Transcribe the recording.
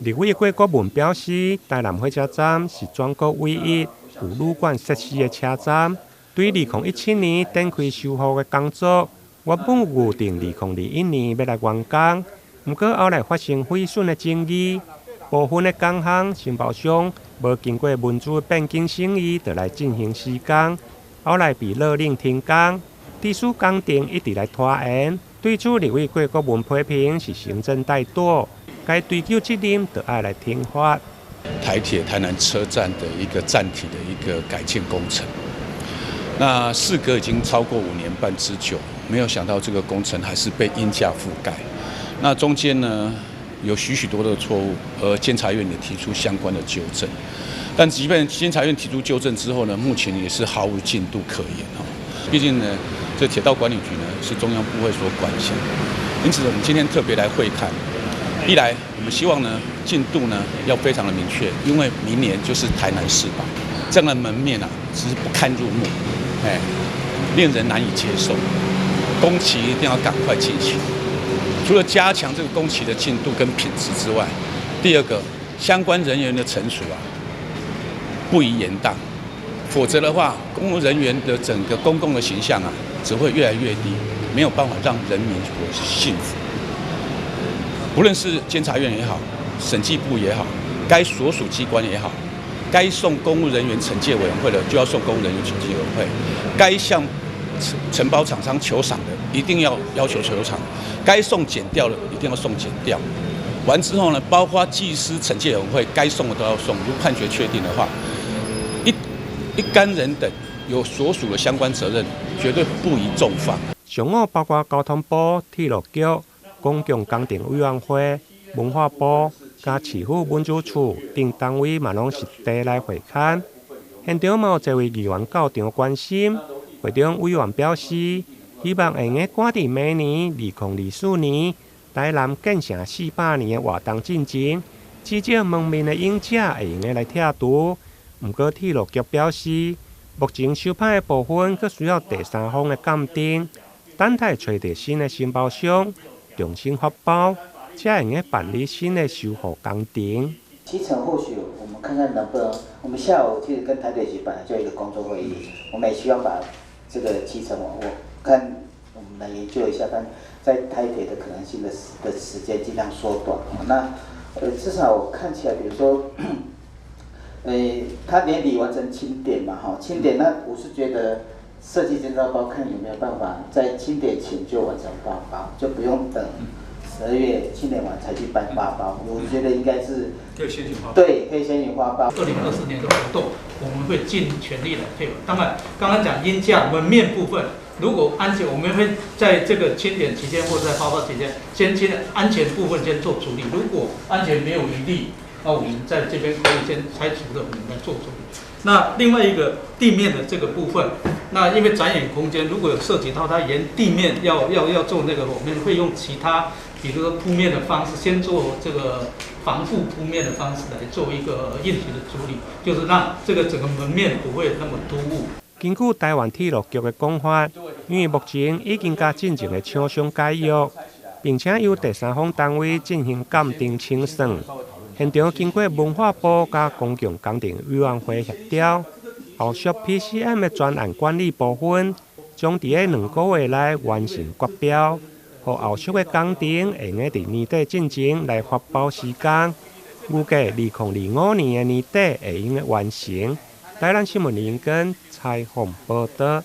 立委郭國文表示，台南火車站是全國唯一有旅館設施的車站。對2017年展開修復的工作，原本預定2021年欲來完工，毋過後來發生毀損的爭議，部分的工項承包商無經過文資變更審議就來進行施工，後來被勒令停工，致使工程一直來拖延。對此，立委郭國文批評是行政怠惰，該追究責任就愛來懲罰。台鐵台南車站的一個站體的一個改建工程，那事隔已經超過5年半之久，沒有想到這個工程還是被鷹架覆蓋。那中間呢，有許許多多的錯誤，而監察院也提出相關的糾正。但即便監察院提出糾正之後呢，目前也是毫無進度可言哦。畢竟呢，這鐵道管理局呢是中央部會所管轄，因此我們今天特別來會勘。一來，我們希望呢進度呢要非常的明確，因為明年就是台南市吧，這樣的門面啊，實是不堪入目，哎，令人難以接受。工期一定要趕快進行。除了加強這個工期的進度跟品質之外，第二個相關人員的懲處啊，不宜延宕，否則的話，公務人員的整個公共的形象啊，只會越來越低，沒有辦法讓人民所信服。不論是監察院也好，審計部也好，該所屬機關也好，該送公務人員懲戒委員會的就要送公務人員懲戒委員會，該向承包廠商求償的，一定要要求求償；該送檢調的，一定要送檢調。完之後呢，包括技師懲戒委員會該送的都要送。如果判決確定的話，一干人等有所屬的相關責任，絕對不宜縱放。上午包括交通部、鐵路局、公共工程委員會、文化部、佮市府文資處等單位嘛攏實地來會勘，現場嘛有濟位議員到場關心。會中委員表示，希望會用趕佇明年2024年台南建成400年的活動進前，至少門面的鷹架會用來拆除。毋過鐵路局表示，目前修歹的部分，閣需要第三方的鑑定，等待揣著新的承包商重新發包，才會用辦理新的修復工程。期程或許我們看看能不能，我們下午其實跟台鐵局本來就有一個工作會議，我們也希望把這個期程我看我們來研究一下，看在台鐵的可能性的時間盡量縮短。那至少我看起來，比如說，他年底完成清點嘛，哈，清點那我是覺得設計建造包看有沒有辦法在清點前就完成發包，就不用等12月清點完才去辦發包。我覺得應該是可以先行發包。對，可以先行發包。2024年的活動，我們會盡全力來配合。當然，剛剛講鷹架門面部分，如果安全，我們會在這個清點期間或者在發包期間，先清安全部分先做處理。如果安全沒有疑慮，那我們在這邊可以先拆除的，我們來做處理。那另外一個地面的這個部分，那因為展演空間如果有涉及到它沿地面要做那個，我們會用其他，比如說鋪面的方式，先做這個防護鋪面的方式來做一個應急的處理，就是讓這個整個門面不會那麼突兀。根據台灣鐵路局的講法，因為目前已經佮進前的廠商解約，並且由第三方單位進行鑑定清算。現場經過文化部佮公共工程委員會協調，後續 PCM 的專案管理部分將佇這2個月內完成決標，予後續的工程會用佇年底進前來發包施工，預計2025年的年底會用完成。台南新聞林根採訪報導。